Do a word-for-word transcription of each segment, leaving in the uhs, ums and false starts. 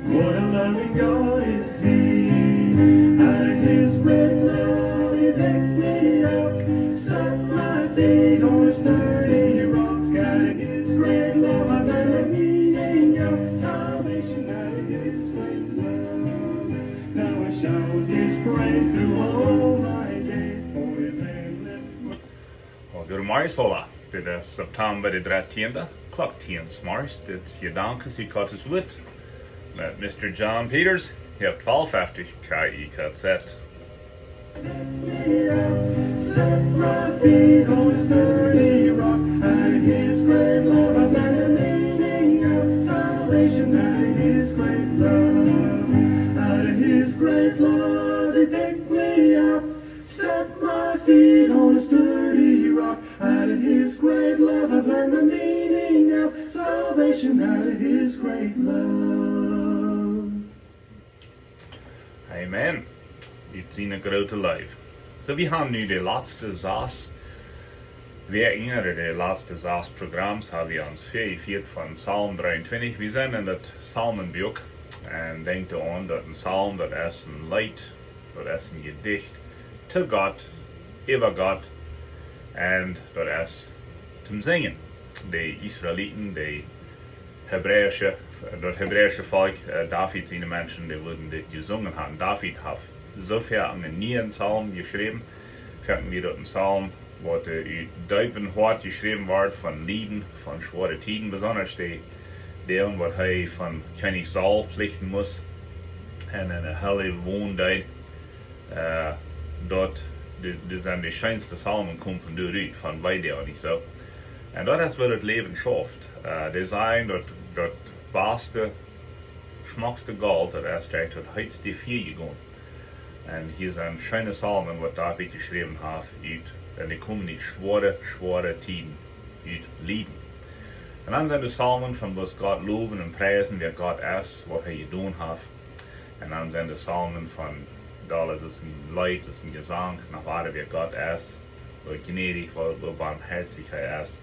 What a loving God is He. Out of His great love, He picked me up, set my feet on a sturdy rock. Out of His great love, I learned the meaning of salvation. Out of His great love, now I shout His praise through all my days. For His endless Well, good morning, Sola. Dit es September de drettiende, Klock tieen 's morjes. Dit es Jedanken ut Gottes Wuat. Met Mister John Peters, hia opp twalf fefty K I K Z. Set my feet on a sturdy rock. Out of His great love, I learned the meaning of salvation. Out of His great love, out of His great love, He picked me up. Set my feet on a sturdy rock. Out of His great love, I've learned the meaning of salvation. Out of His great love. Amen. Dit es een groote Leew. Soo, wie haben nu de latste sas Wäakjen, ooda de latste sas Programms, haben wie ons vejefieet von Psalm dreeuntwintich. Wie sent en daut Psalmenbuak un denkjen doaraun, daut een Psalm, daut es een Leet, daut es een Jedicht to Gott, äwa Gott, un daut es toom Sinjen. De Israeliten, de hebräische, daut hebräische Volkj, äh, David siene Menschen, dee wudden dit jesungen haben. David haft soo väl een nieen Psalm jeschräwen, kjennen wie daut een Psalm, waut, äh, ut deepem Hoat jeschräwen wort von Lieden, von schwoare Tieden, besonda de Deel, waut hee von Kjennich Saul flichten must un enne Hel wonen deed. Äh, daut, dit, dit sent de scheenste Psalmen, komen von doa rut, von Weedoag, nich soo? Un daut es, woo daut Läwen schauft. Äh, dee sajen, daut, daut baste, schmockste Golt, daut es direkt daut heetste Fia jegonen. Un hia sent scheene Psalmen, waut David jeschräwen haft, ut, un dee komen ut schwoare, schwoare Tieden, ut Lieden. Un dan sent de Psalmen von bloos Gott lowen un priesen, wäa Gott es, waut hee jedonen haft. Un dan sent de Psalmen von, daut es een Leet, daut es een Jesank, no woo wäa Gott es, woo jnädich, woo, woo barmhoatich hee es.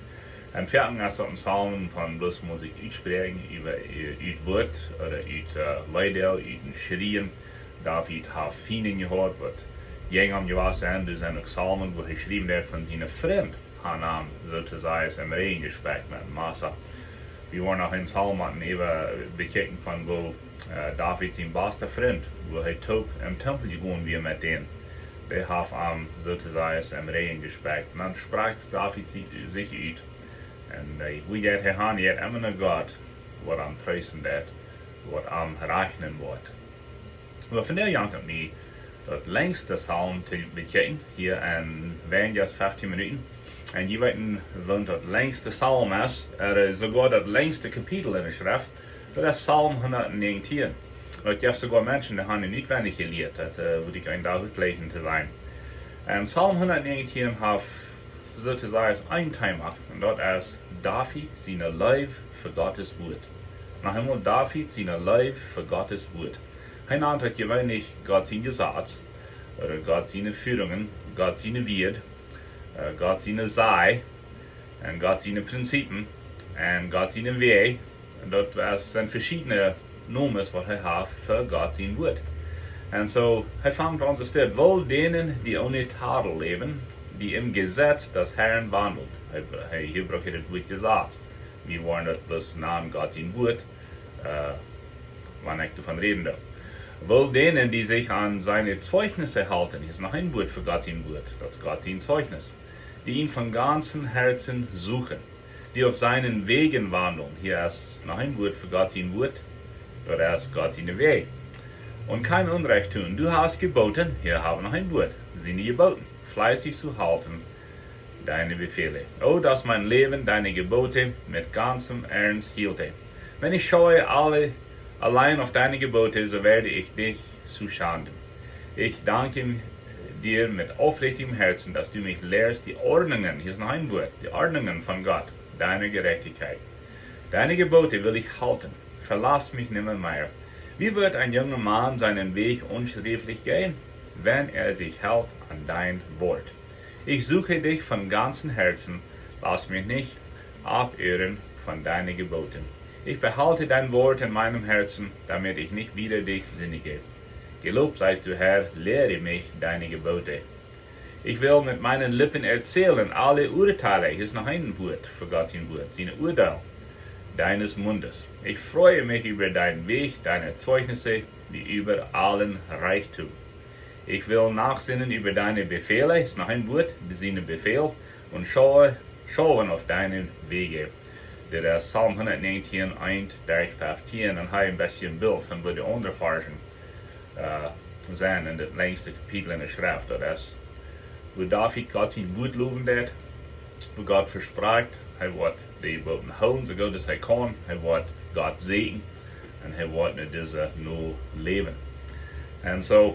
Un foaken es daut een Psalm von bloos mott ekj utspräakjen, äwa, ut Wuat, ooda ut, äh, Weedoag, ut een Schrieen. David haft Fienden jehaut, waut jäajen am jewast sent. Doa sent uk Psalmen, wua hee jeschräwen haft von siene Frind, haben am, soo to sajen, em Räajen jespikjat met Massa. Wie woaren noch een Psalm motten äwa bekjikjen von woo, äh, David sien basta Frint, wua hee uk em Tempel jegonen wia met dän. Dee haft am, soo to sajen, em Räajen jespikjat. Un dan sprakjt David sie-, sikj ut. Un, äh, wua jeit hee han, hee haft emma een Gott, waut am treesten deit, waut am rajchten woat. Oba vondoag jankat mie daut lenjste Psalm to bekjikjen, hia en weinja aus feftieen Minuten. Un jie weeten, waut daut lenjste Psalm es, ooda soogoa daut lenjste Kapitel enne Schreft, daut es Psalm hundatnäajentieen. Daut jeft soogoa Menschen, dee haben daut utwendich jelieet, daut, äh, wudd ekj een Dach utläajen to sennen. Un Psalm hundatnäajentieen haft, soo to sajen, een Thema, un daut es David siene Leew fa Gottes Wuat. Noch eemol David siene Leew fa Gottes Wuat. Hee nant daut jeweenlich Gott sien Jesaz, ooda Gott siene Fierinj, Gott siene Wieed, äh, Gott siene Saj, un Gott siene Prinzipien, un Gott siene Wäaj. Un daut es, sent veschiedne Nomes, waut hee haft fa Gott sien Wuat. Un soo, hee fangt aun, soo steit: Wohl denen, die ohne Tadel leben, die im Gesetz des Herrn wandeln. Hee, hee, hia brukt hee daut Wuat Jesaz. Wie woaren daut bloos nanen Gott sien Wuat, äh, wan ekj doavon räden doo. Wohl denen, die sich an seine Zeugnisse halten. Hia es noch een Wuat fa Gott sien Wuat. Daut es Gott sien Zeugnis. Die ihn von ganzem Herzen suchen, die auf seinen Wegen wandeln. Hia es noch een Wuat fa Gott sien Wuat. Daut es Gott siene Wäaj. Und kein Unrecht tun. Du hast geboten, hia haben wie noch een Wuat, siene Jeboten, fleißig zu halten, deine Befehle. O, dass mein Leben deine Gebote mit ganzem Ernst hielte. Wenn ich schaue alle, allein auf deine Gebote, so werde ich dich zu Schanden. Ich danke dir mit aufrichtigem Herzen, dass du mich lehrst, die Ordnungen, hia es noch een Wuat, die Ordnungen von Gott, deiner Gerechtigkeit. Deine Gebote will ich halten, verlass mich nimmermehr. Wie wird ein junger Mann seinen Weg unsträflich gehen, wenn er sich hält an dein Wort? Ich suche dich von ganzem Herzen, lass mich nicht abirren von deinen Geboten. Ich behalte dein Wort in meinem Herzen, damit ich nicht wieder dich sündige. Gelobt seist du, Herr, lehre mich deine Gebote. Ich will mit meinen Lippen erzählen alle Urteile, hier ist noch ein Wort für Gott sein Wort, seine Urteile deines Mundes. Ich freue mich über deinen Weg, deine Zeugnisse, wie über allen Reichtum. Ich will nachsinnen über deine Befehle, ist noch ein Wort, seine Befehl, und schaue, schauen auf deine Wege. Dit es Psalm hundatnäajentieen, eent derch feftieen, un hia een bät een Bilt von woo de aundre Varschen äh, sennen en daut längste Kapitel en de Schreft. Daut es, woo David Gott sien Wuat lowen deed, woo Gott vesprakjt, hee woat de Geboten hoolen, soo goot aus hee kaun, hee woat Gott säajnen un hee woat no dise no läwen. Un soo,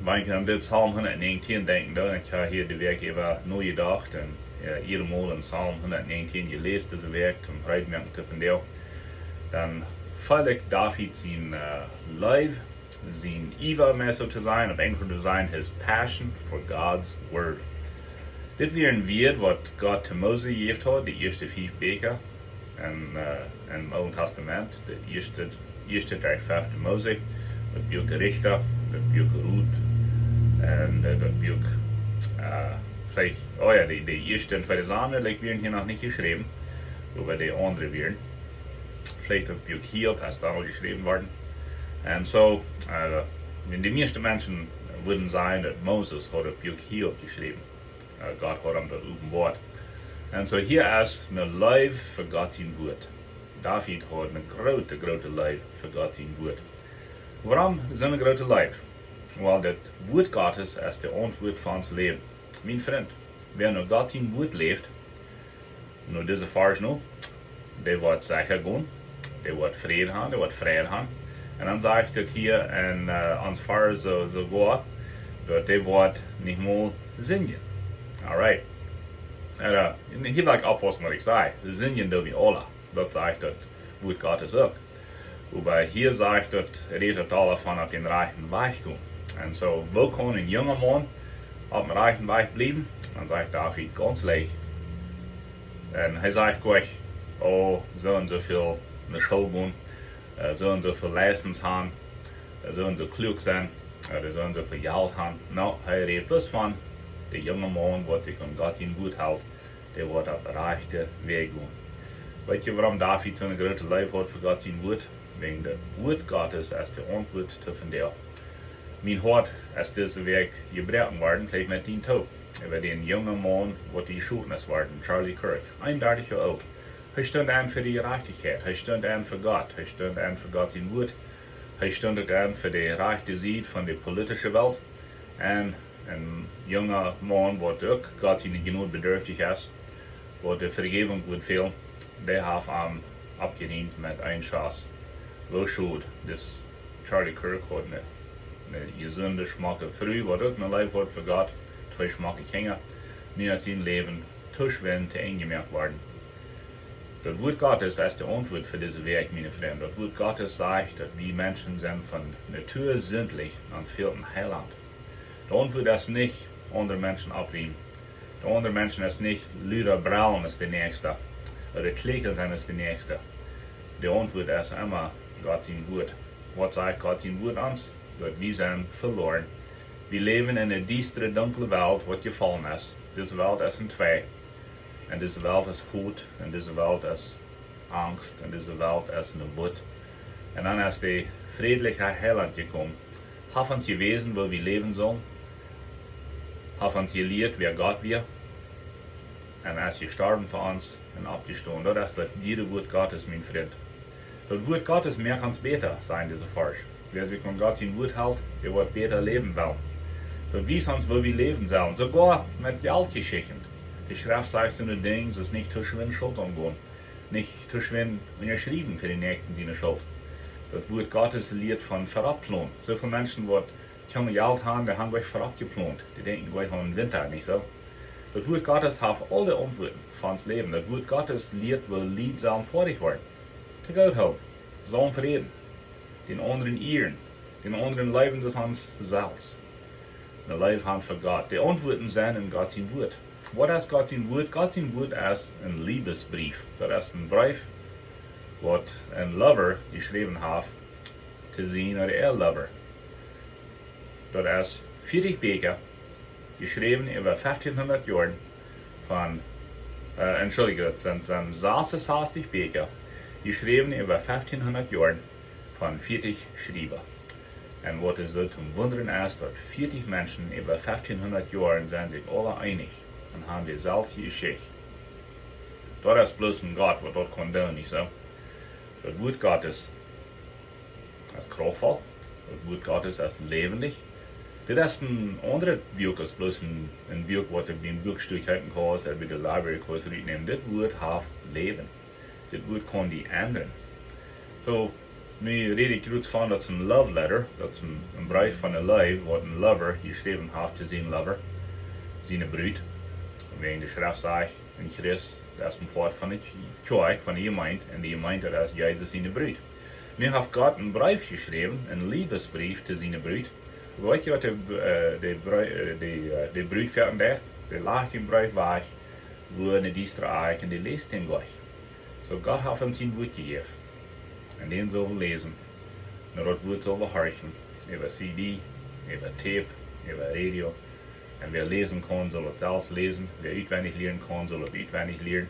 wan ekj aun dit Psalm hundatnäajentieen denkjen doo, ekj hab hia de Wäakj äwa nojedocht un äh, hia mol en Psalm hundatnäajentieen jeläst dise Wäakj, toom Freid moaken to vondoag, dan feel ekj David sien äh, Leew, sien Iewa, mea soo to sajen, opp Enjelsch to sajen, his passion for God's word. Dit wia een Wieet waut Gott to Mose jejäft haud, de ieeschte fief Bieekja en, äh, em Oolen Testament, de ieeschte, ieeschte derch fefte Mose, daut Buak Richter, daut Buak Rut, un äh, daut Buak, äh, veleicht, oh jo, de, de ieeschte un tweede Samuel, dee wieren hia noch nich jeschräwen, oba de aundre wieren. Veleicht daut Buak Hiob es dan aul jeschräwen worden. Un soo, äh, wan de mieeschte Menschen wudden sajen, daut Moses haud daut Buak Hiob jeschräwen. Äh, Gott haud am daut openboat. Un soo hia es ne Leew fa Gott sien Wuat. David haud ne groote, groote Leew fa Gott sien Wuat. Wuarom soone groote Leew? Well, daut Wuat Gottes es de Auntwuat fa ons Läwen. Mien Frint, wäa no Gott sien Wuat läft, no dise Varsch no, dee woat secha gonen, dee woat Fräd han, dee woat Freid han. Un dan sajcht daut hia en äh, ons Varsch soo, soo goot, daut dee woat nich mol sindjen. Alright. Un äh, hia well ekj oppaussen waut ekj saj. Sindjen doo wie aula. Daut sajcht daut Wuat Gottes uk. Oba hia sajcht daut, rät daut aul von opp dän rajchten Wajch gonen. Un soo, woo kaun een junga Maun opp dän rajchten Wajch bliewen? Dan sajcht David gaunz leicht. Un hee sajcht nich, oh, soo un soo väl no School gonen, äh, soo un soo väl license han, äh, soo un soo kluak sennen, äh, soo un soo väl Jelt han. No, hee rät bloos von de junge Maun, waut sikj aun Gott sien Wuat helt, dee woat opp dän rajchten Wajch gonen. Weet jie, wuarom David soone groote Leew haud fa Gott sien Wuat? Wäajen daut Wuat Gottes es de Auntwuat to vondoag. Mien Hoat es dise Wäakj jebroaken worden, veleicht met dien uk. Äwa dän jungen Maun, waut jeschoten es worden, Charlie Kirk, eenundartich Joa oolt. Hee stunt aun fa de Jerajchtichkjeit, hee stunt aun fa Gott, hee stunt aun fa Gott sien Wuat, hee stunt uk aun fa de rajchte Sied von de politische Welt. Un een junga Maun, waut uk Gott siene Jnod bedurftich es, waut de Vejäwunk wudd fälen, dee haft am aufjerieemt met een Schoss. Woo schod, dis Charlie Kirk haud eene, eene jesunde, schmocke Fru, waut uk eene Leew haud fa Gott, twee schmocke Kjinja. Nu es sien Läwen too schwind to Enj jemoakt worden. Daut Wuat Gottes es de Auntwuat fa dise Wäakj, miene Frind. Daut Wuat Gottes sajcht, daut wie Menschen sent von Natua sindlich, ons fält een Heilaunt. De Auntwuat es nich aundre Menschen oprieemen. De aundre Menschen es nich luda brellen aus de näakjste, ooda kjlieekja sennen aus de näakjste. De Auntwuat es emma Gott sien Wuat. Waut sajcht Gott sien Wuat ons? Daut wie sent veloaren. Wie läwen en eene diestre, dunkle Welt, waut jefollen es. Dise Welt es en twee. Un dise Welt es Haut, un dise Welt es Angst, un dise Welt es Noot. Un dan es de frädlicha Heilaunt jekomen, haft ons jewäsen, woo wie läwen sullen, haft ons jelieet, wäa Gott wia, un es jestorwen fa ons un oppjestonen. Daut es daut dieedje Wuat Gottes, mien Frint. Daut Wuat Gottes moakt ons bäta, sajcht dise Varsch. Wäa sikj aun Gott sien Wuat helt, dee woat bäta läwen wellen. Daut wiest ons, woo wie läwen sellen, soogoa met Jeltjeschichten. De Schreft sajcht soone Dinja, daut es nich too schwind Schult aungonen, nich too schwind unjaschriewen fa dän Näakjsten siene Schult. Daut Wuat Gottes lieet von verop plonen. Soo väl Menschen, waut kjeene Jelt han, dee han jlikj verop jeplont. Dee denkjen jlikj aun Winta, nich soo? Daut Wuat Gottes haft aul de Auntwuaten fa ons Läwen. Daut Wuat Gottes lieet, woo Lied sellen foadich woaren. To Gott hoolen, sellen verehren, dän aundren ieren, dän aundren leewen soo aus ons selfst. Eene Leew han fa Gott. De Auntwuaten sent en Gott sien Wuat. Waut es Gott sien Wuat? Gott sien Wuat es een Liebesbrief. Daut es een Breef, waut een Lover jeschräwen haft to sien ooda äa Lover. Daut es vieetich Bieekja, jeschräwen äwa feftieenhundat Joaren von, äh, entschuldicht, daut sent, sent sasunsastich Bieekja, jeschräwen äwa feftieenhundat Joaren von vieetich Schriewa. Un waut es soo toom wundren es, daut vieetich Menschen äwa feftieenhundat Joaren sent sikj aula eenich un haben deeselwje Jeschicht. Daut es bloos een Gott, waut daut kaun doonen, nich soo? Daut Wuat Gottes es kraftvoll. Daut Wuat Gottes es läwendich. Dit es een aundret Buak aus bloos een, een Buak, waut du biem Buakstoa kjeepen kaust, ooda bie de library kaust rutnämen. Dit Wuat haft Läwen. Dit Wuat kaun die endren. Soo, nu räd ekj jrods von, daut es een love letter, daut es een, een Breef von de Leew, waut een Lover jeschräwen haft to sien Lover, siene Brut. Wäajen de Schreft sajcht, een Christ, daut es een Poat von de Kj-, Kjoakj, von de Jemeent, un de Jemeent, daut es Jesus siene Brut. Nu haft Gott een Breef jeschräwen, een Liebesbrief to siene Brut. Weet jie, waut de, äh, de Breu-, äh, de, äh, de Brut foaken deit? Dee lajcht dän Breef wajch, wua enne diestre Akj, un dee läst dän wajch. Soo, Gott haft ons sien Wuat jejäft. Un dän sell wie läsen. Un daut Wuat sell wie horchen. Äwa C D, äwa Tape, äwa Radio. Un wäa läsen kaun, sell daut selfst läsen. Wäa utwendich lieren kaun, sell daut utwendich lieren.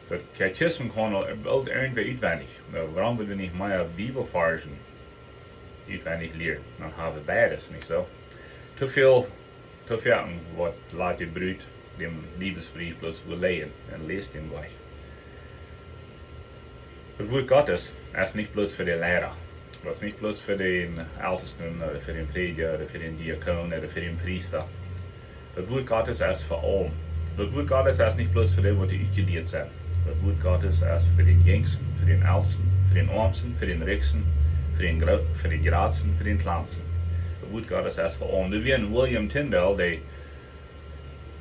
Daut Katechismus kaun aul boolt irjentwäa utwendich. Oba wuarom woa wie nich mea Bibelvarzen utwendich lieren? Dan hab wie beides, nich soo? Too väl, too väl waut lat de Brut dän Liebesbrief bloos äwaleien un läst dän wajch. Daut Wuat Gottes es nich bloos fa de Liera. Daut es nich bloos fa dän Eltesten, ooda fa dän Prädja, ooda fa dän Diakon, ooda fa dän Priesta. Daut Wuat Gottes es fa aulem. Daut Wuat Gottes es nich bloos fa dee, waut utjelieet sent. Daut Wuat Gottes es fa dän Jinjsten, fa dän Eltesten, fa dän Oamsten, fa dän Rikjsten, fa dän Gro-, fa dän Jratsten, fa dän Kjlansten. Daut Wuat Gottes es fa aulem. Doa wia een William Tyndale, dee,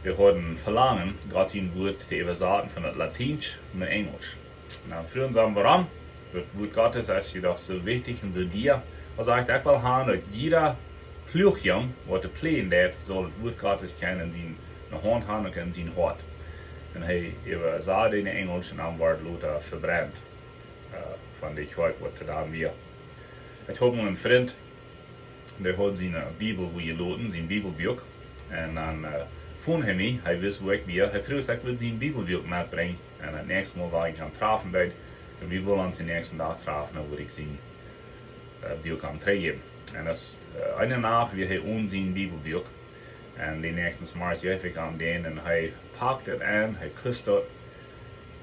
dee haud een Velangen, Gott sien Wuat to äwasaten von daut Latiensch no Enjelsch. Nu, Frind, sajen wuarom? Daut Wuat Gottes es jedoch soo wichtich un soo dia. Aus ekj, ekj well haben, daut jieda Pluajjung, waut de Pläajen deit, saul daut Wuat Gottes kjennen en siene Haunt haben un en sien Hoat. Un hee äwasad en Enjelsch un dan wort lota vebrent, äh, von de Kjoakj, waut doa dan wia. Ekj haud mol een Frint, dee haud siene, äh, Bibel wua jeloten, sien Bibelbuak. Un dan, äh, funk hee mie, hee wist, wua ekj wia. Hee fruach, aus ekj wudd sien Bibelbuak metbrinjen. Un daut näakjste Mol, wan ekj am trafen deed, un wie wullen ons dän näakjsten Dach trafen, dan wudd ekj sien, äh, Buak am trigjjäwen. Un daut, äh, eene Nacht wia hee one sien Bibelbuak. Un dän näakjsten Morjes jeef ekj am dän un hee pakt et aun, hee kust et.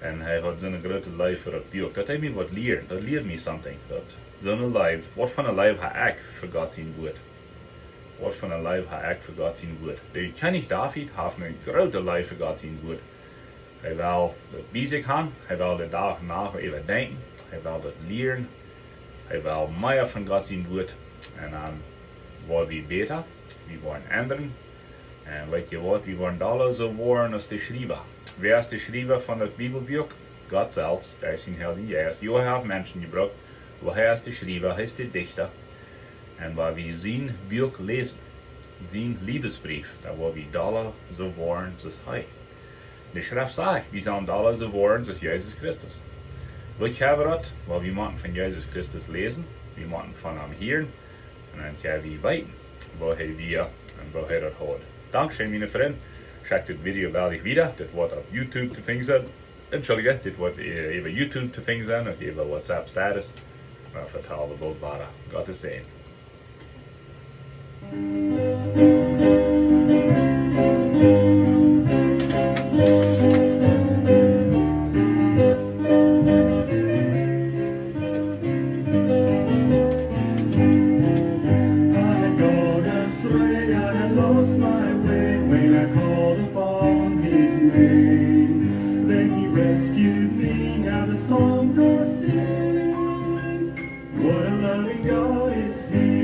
Un hee haud soone groote Leew fa daut Buak. Daut deed mie waut lieren. Daut lieed mie something. Daut soone Leew, waut fa eene Leew hab ekj fa Gott sien Wuat? Waut fa eene Leew hab ekj fa Gott sien Wuat? De Kjennich David haud eene groote Leew fa Gott sien Wuat. Hee wull daut bie sikj haben, hee wull de Dach un Nacht äwadenkjen, hee wull daut lieren, hee wull mea von Gott sien Wuat. Un dan woa wie bäta, wie woaren endren. Un weet jie waut, wie woaren dolla soo woaren aus de Schriewa. Wäa es de Schriewa von daut Bibelbuak? Gott selfst, derch sien Heiljen Jeist. Jo, hee haft Menschen jebrukt, oba hee es de Schriewa, hee es de Dichta. Un wan wie sien Buak läsen, sien Liebesbrief, dan woa wie dolla soo woaren soo aus hee. De Schreft sajcht, wie sellen dolla soo woaren soo aus Jesus Christus. Woo kjenn wie daut? Well, wie motten von Jesus Christus läsen, wie motten von am hieren, un dan kjenn wie weeten, woo hee wia un woo hee daut haud. Dankscheen, miene Frind. Schekjt dit Video wada wieda. Dit woat opp YouTube to finjen sennen. Entschuldicht, dit woat, äh, äwa YouTube to finjen sennen, un äwa WhatsApp Status. Oba vetalen wie boolt wada. Gottes Säajen. I had gone astray, I had lost my way when I called upon his name. Then he rescued me, now the song I sing. What a loving God is he.